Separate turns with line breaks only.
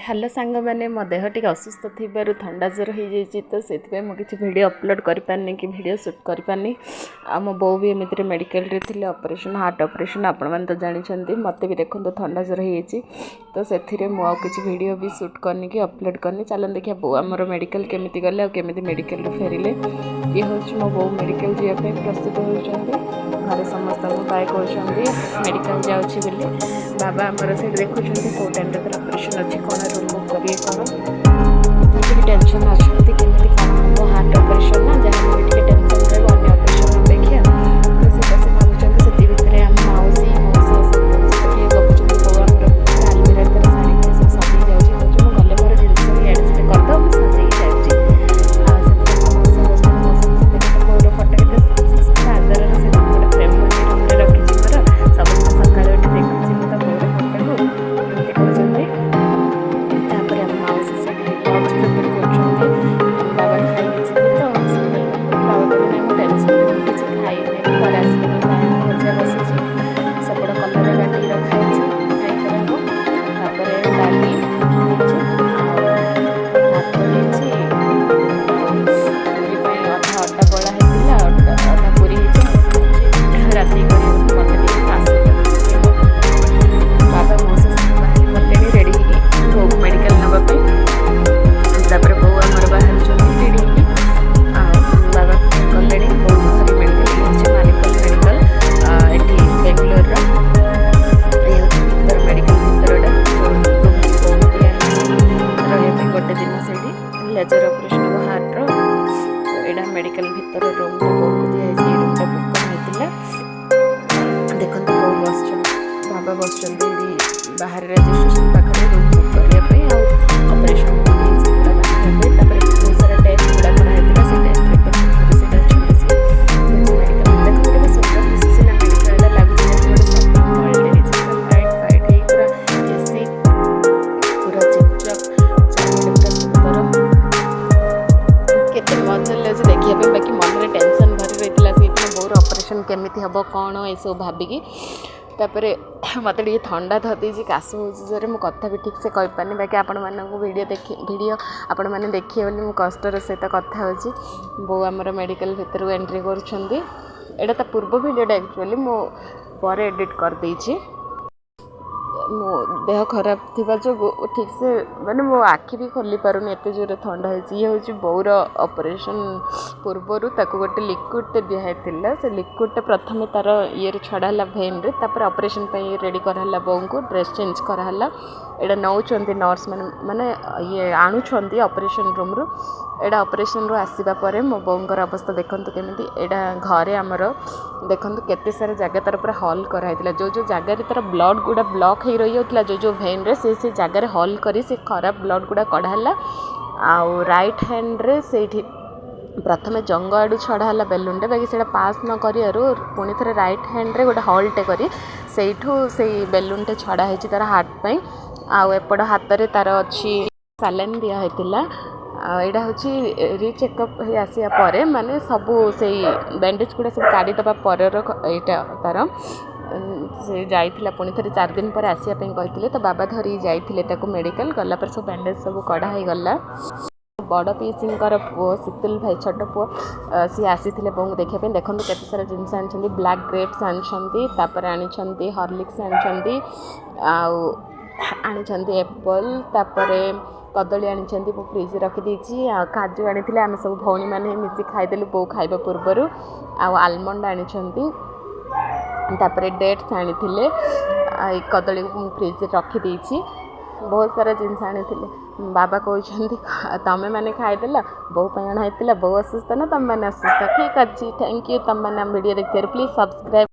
Hello ସାଙ୍ଗମାନେ, ମୋ ଦେହ ଟିକେ ଅସୁସ୍ଥ ଥିବାରୁ ଥଣ୍ଡା ଜ୍ୱର ହେଇଯାଇଛି। ତ ସେଥିପାଇଁ ମୁଁ କିଛି ଭିଡ଼ିଓ ଅପଲୋଡ଼ କରିପାରିନି କି ଭିଡ଼ିଓ ସୁଟ୍ କରିପାରିନି। ଆଉ ମୋ ବୋଉ ବି ଏମିତିରେ ମେଡ଼ିକାଲରେ ଥିଲେ, ଅପରେସନ୍, ହାର୍ଟ ଅପରେସନ୍, ଆପଣମାନେ ତ ଜାଣିଛନ୍ତି। ମୋତେ ବି ଦେଖନ୍ତୁ ଥଣ୍ଡା ଜ୍ୱର ହେଇଯାଇଛି। ତ ସେଥିରେ ମୁଁ ଆଉ କିଛି ଭିଡ଼ିଓ ବି ସୁଟ୍ କରିନି କି ଅପଲୋଡ଼ କରିନି। ଚାଲନ୍ତୁ ଦେଖିବା ବୋଉ ଆମର ମେଡ଼ିକାଲ କେମିତି ଗଲେ ଆଉ କେମିତି ମେଡ଼ିକାଲରୁ ଫେରିଲେ। ଇଏ ହେଉଛି ମୋ ବୋଉ, ମେଡ଼ିକାଲ ଯିବା ପାଇଁ ପ୍ରସ୍ତୁତ ହେଉଛନ୍ତି। ଘରେ ସମସ୍ତଙ୍କୁ ବାଏ କହୁଛନ୍ତି ମେଡ଼ିକାଲ ଯାଉଛି ବୋଲି। ବାବା ଆମର ସେଇଠି ଦେଖୁଛନ୍ତି କେଉଁ ଟାଇମ୍ରେ ତାର ଅପରେସନ୍ ଅଛି, କ'ଣ ରୁମ୍ ବୁକ୍ କରିବେ କ'ଣ। ତ ଟିକେ ଟେନସନ୍ ଅଛନ୍ତି, କେମିତି କ'ଣ ହେବ। ହାର୍ଟ ଅପରେସନ୍ ନା, ଯାହା ବି ଟିକେ ଟେନସନ୍ ରହିବ ଅନ୍ୟ ଅପରେସନ୍ ଅପେକ୍ଷା। ତ ସେଇଟା ସେ ଭାବୁଛନ୍ତି। ସେତିକି ଭିତରେ ଆମ ମାଉସୀ, ମଉସା ସବୁ ସହିତ ଟିକେ ଗପୁଛନ୍ତି। ବୋଉ ଆମର ଆଲମିରାରେ ତାର ଶାଢ଼ୀ ଫାଢ଼ୀ ସବୁ ସଜେଇ ଯାଉଛି। କହୁଛି, ମୁଁ ଗଲେ ମୋର ଜିନିଷ ଇଆଡ଼େ ସିଆଡ଼େ କରିଦେବ, ମୁଁ ସଜେଇକି ଯାଉଛି। ଆଉ ସେଥିରେ ମୋ ମଉସା ବସିଛନ୍ତି। ମଉସା କହୁଛନ୍ତି, ଦେଖ ତ ବୋଉର ଫଟୋ କେତେ ଆଦରର ସହିତ ମୁଁ ଗୋଟେ ଫ୍ରେମ୍ ବନେଇ ରୁମ୍ରେ ରଖିଛି ମୋର। ସବୁଦିନ ସକାଳେ ଉଠି ଦେଖୁଛି ମୁଁ ତ ବୋଉର ଫଟୋକୁ, ଏମିତି କହୁଛନ୍ତି। ତାପରେ ଆମ ମାଉସୀ ସେଠି ଲଞ୍ଚ ପ୍ରିପେୟାର କରୁଛନ୍ତି। ବାବା ଖାଇକି ଯିବେ ତ ସକାଳୁ। ବାବା କହିଲେ, ନାଇଁ, ମୁଁ ଟେନସନ୍ରେ ମୁଁ କିଛି ଖାଇନି, ପରେ ଆସିଲେ ବାଇଗଣ ଭଜା ବସିଛି, ସେପଟ କଲରା କାଟିକି ରଖା ହେଇଛି, ଫ୍ରାଇ କରାହେବ। ତାପରେ ଡାଲି ହେଇଛି ଆଉ ଭାତ ହେଇଛି ଆଉ ପୁରୀ ପାଇଁ ଅଧା ଅଟା ବଳା ହେଇଥିଲା, ଅଟା ଅଧା ପୁରୀ ହେଇଛି ରାତି କରିବାକୁ। ମୋତେ ଟିକେ କାଶ ହେବ। ବାବା, ମଉସା ସବୁ ବାହାରି ପଡ଼ିଲେଣି ରେଡ଼ି ହେଇକି ବୋଉକୁ ମେଡ଼ିକାଲ ନେବା ପାଇଁ। ତାପରେ ବୋଉ ଆମର ବାହାରୁଛନ୍ତି ରେଡ଼ି ହେଇକି ଆଉ ବାବା ଗଲେଣି ବୋଉକୁ ଧରି ମେଡ଼ିକାଲ। ଇଏ ହେଉଛି ମାନିପାଲ ମେଡ଼ିକାଲ, ଏଠି ବେଙ୍ଗଲୋରର। ଇଏ ହେଉଛି ଭିତର, ମେଡ଼ିକାଲ ଭିତରଟା, ଯେଉଁ ରୁମ୍ ବୋଉକୁ ଦିଆହେଇଛି ରହିବା ପାଇଁ ଗୋଟେ ଦିନ। ସେଇଠି ଲେଜର ଅପରେସନ୍ ହେବ ହାର୍ଟର। ତ ଏଇଟା ମେଡ଼ିକାଲ ଭିତର ରୁମ୍ଟା, ବୋଉକୁ ଦିଆହେଇଛି। ଏଇ ରୁମ୍ଟା ବୁକ୍ କରାହେଇଥିଲା। ଦେଖନ୍ତୁ, ବୋଉ ବସିଛନ୍ତି, ବାବା ବସିଛନ୍ତି ଏଠି ବାହାରେ ରେଜିଷ୍ଟ୍ରେସନ ପାଖରେ ରୁମ୍ ବୁକ୍ କରିବା ପାଇଁ ଆଉ ଅପରେସନ୍ ହେଇଛି ପୁରା ବାହାରିବା ପାଇଁ। ତାପରେ ବହୁତ ସାରା ଟେଷ୍ଟ ଗୁଡ଼ା କରାହେଇଥିଲା, ସେ ଟେଷ୍ଟ ରିପୋର୍ଟ ପାଖରେ ସେଇଟା ଅଛନ୍ତି ସିଏ। ମେଡ଼ିକାଲ ଦେଖନ୍ତୁ କେତେ ସୁନ୍ଦର ଦିଶୁଛି ନା ମେଡ଼ିକାଲଟା? ଲାଗୁଛି ଯେମିତି ଗୋଟେ ସପିଂ ମଲ୍ଟେ ହେଇଛି। ପୁରା ଲାଇଟ୍ ଫାଇଟ୍ ହେଇ, ପୁରା ଏସି, ପୁରା ଚକଚକ୍, ଚାରିଆଡ଼େ ପୁରା ସୁନ୍ଦର। କେତେ ମଜା ଲାଗୁଛି ଦେଖିବା ପାଇଁ। ବାକି ମନରେ ଟେନସନ୍ ଭରି ରହିଥିଲା ସେଇଦିନ, ବୋଉର ଅପରେସନ୍ କେମିତି ହେବ କ'ଣ ଏସବୁ ଭାବିକି। ତାପରେ ମୋତେ ଟିକେ ଥଣ୍ଡା ଧରିଦେଇଛି, କାଶ ହେଉଛି ଜୋରେ, ମୁଁ କଥା ବି ଠିକ୍ସେ କହିପାରୁନି। ବାକି ଆପଣମାନଙ୍କୁ ଭିଡ଼ିଓ ଦେଖି, ଭିଡ଼ିଓ ଆପଣମାନେ ଦେଖିବେ ବୋଲି ମୁଁ କଷ୍ଟର ସହିତ କଥା ହେଉଛି। ବୋଉ ଆମର ମେଡ଼ିକାଲ ଭିତରକୁ ଏଣ୍ଟ୍ରି କରୁଛନ୍ତି। ଏଇଟା ତା ପୂର୍ବ ଭିଡ଼ିଓଟା, ଆକ୍ଚୁଆଲି ମୁଁ ପରେ ଏଡ଼ିଟ୍ କରିଦେଇଛି। ମୋ ଦେହ ଖରାପ ଥିବା ଯୋଗୁଁ ଠିକ୍ସେ ମାନେ ମୋ ଆଖି ବି ଖୋଲି ପାରୁନି, ଏତେ ଜୋରେ ଥଣ୍ଡା ହେଇଛି। ଇଏ ହେଉଛି ବୋଉର ଅପରେସନ୍ ପୂର୍ବରୁ ତାକୁ ଗୋଟେ ଲିକ୍ୱିଡ଼ଟେ ଦିଆହେଇଥିଲା। ସେ ଲିକ୍ୱିଡ଼ଟା ପ୍ରଥମେ ତା'ର ଇଏରେ ଛଡ଼ା ହେଲା ଭେନ୍ରେ। ତାପରେ ଅପରେସନ୍ ପାଇଁ ରେଡ଼ି କରାହେଲା ବୋଉଙ୍କୁ, ଡ୍ରେସ୍ ଚେଞ୍ଜ କରାହେଲା। ଏଇଟା ନେଉଛନ୍ତି ନର୍ସ ମାନେ, ମାନେ ଇଏ ଆଣୁଛନ୍ତି ଅପରେସନ୍ ରୁମ୍ରୁ। ଏଇଟା ଅପରେସନ୍ରୁ ଆସିବା ପରେ ମୋ ବୋଉଙ୍କର ଅବସ୍ଥା ଦେଖନ୍ତୁ କେମିତି। ଏଇଟା ଘରେ ଆମର ଦେଖନ୍ତୁ କେତେ ସାରା ଜାଗା ତାର ପୁରା ହୋଲ୍ କରାହେଇଥିଲା। ଯେଉଁ ଯେଉଁ ଜାଗାରେ ତାର ବ୍ଲଡ଼୍ ଗୁଡ଼ା ବ୍ଲକ୍ ହେଇ ରହିଯାଉଥିଲା, ଯେଉଁ ଯେଉଁ ଭେନ୍ରେ, ସେ ସେ ଜାଗାରେ ହୋଲ୍ କରି ସେ ଖରାପ ବ୍ଲଡ଼୍ ଗୁଡ଼ା କଢ଼ା ହେଲା। ଆଉ ରାଇଟ୍ ହ୍ୟାଣ୍ଡରେ ସେଇଠି ପ୍ରଥମେ ଜଙ୍ଘ ଆଡ଼ୁ ଛଡ଼ା ହେଲା ବେଲୁନଟା, ବାକି ସେଇଟା ପାସ୍ ନ କରିବାରୁ ପୁଣି ଥରେ ରାଇଟ୍ ହ୍ୟାଣ୍ଡରେ ଗୋଟେ ହୋଲ୍ଟେ କରି ସେଇଠୁ ସେଇ ବେଲୁନଟେ ଛଡ଼ା ହେଇଛି ତାର ହାର୍ଟ ପାଇଁ। ଆଉ ଏପଟ ହାତରେ ତାର ଅଛି, ସାଲାଇନ୍ ଦିଆ ହେଇଥିଲା। ଆଉ ଏଇଟା ହେଉଛି ରିଚେକଅପ୍ ହେଇ ଆସିବା ପରେ, ମାନେ ସବୁ ସେଇ ବ୍ୟାଣ୍ଡେଜ୍ ଗୁଡ଼ା ସବୁ କାଢ଼ିଦେବା ପରର ଏଇଟା ତାର। ସେ ଯାଇଥିଲା ପୁଣି ଥରେ, 4 ଦିନ ପରେ ଆସିବା ପାଇଁ କହିଥିଲେ। ତ ବାବା ଧରିକି ଯାଇଥିଲେ ତାକୁ ମେଡ଼ିକାଲ। ଗଲା ପରେ ସବୁ ବ୍ୟାଣ୍ଡେଜ୍ ସବୁ କଢ଼ା ହେଇଗଲା। ବଡ଼ ପିଇସିଙ୍କର ପୁଅ ଶୀତଲ ଭାଇ, ଛୋଟ ପୁଅ, ସିଏ ଆସିଥିଲେ ବୋଉଙ୍କୁ ଦେଖିବା ପାଇଁ। ଦେଖନ୍ତୁ କେତେ ସାରା ଜିନିଷ ଆଣିଛନ୍ତି। ବ୍ଲାକ୍ ଗ୍ରେପ୍ସ ଆଣିଛନ୍ତି, ତାପରେ ଆଣିଛନ୍ତି ହର୍ଲିକ୍ସ ଆଣିଛନ୍ତି, ଆଉ ଆଣିଛନ୍ତି ଏପଲ୍, ତାପରେ କଦଳୀ ଆଣିଛନ୍ତି। ମୁଁ ଫ୍ରିଜ୍ରେ ରଖିଦେଇଛି। ଆଉ କାଜୁ ଆଣିଥିଲେ, ଆମେ ସବୁ ଭଉଣୀମାନେ ମିଶି ଖାଇଦେଲୁ ବୋଉ ଖାଇବା ପୂର୍ବରୁ। ଆଉ ଆଲମଣ୍ଡ ଆଣିଛନ୍ତି, ତାପରେ ଡେଟ୍ସ ଆଣିଥିଲେ। ଆଉ ଏଇ କଦଳୀକୁ ମୁଁ ଫ୍ରିଜ୍ରେ ରଖିଦେଇଛି। ବହୁତ ସାରା ଜିନିଷ ଆଣିଥିଲେ। ବାବା କହୁଛନ୍ତି, ତମେମାନେ ଖାଇଦେଲ, ବୋଉ ପାଇଁ ଅଣା ହେଇଥିଲା, ବୋଉ ଅସୁସ୍ଥ ନା ତମେମାନେ ଅସୁସ୍ଥ? ଠିକ୍ ଅଛି, thank you. ତମେମାନେ ଆମ ଭିଡ଼ିଓ ଦେଖିଥିବାରୁ ପ୍ଲିଜ୍ ସବସ୍କ୍ରାଇବ୍।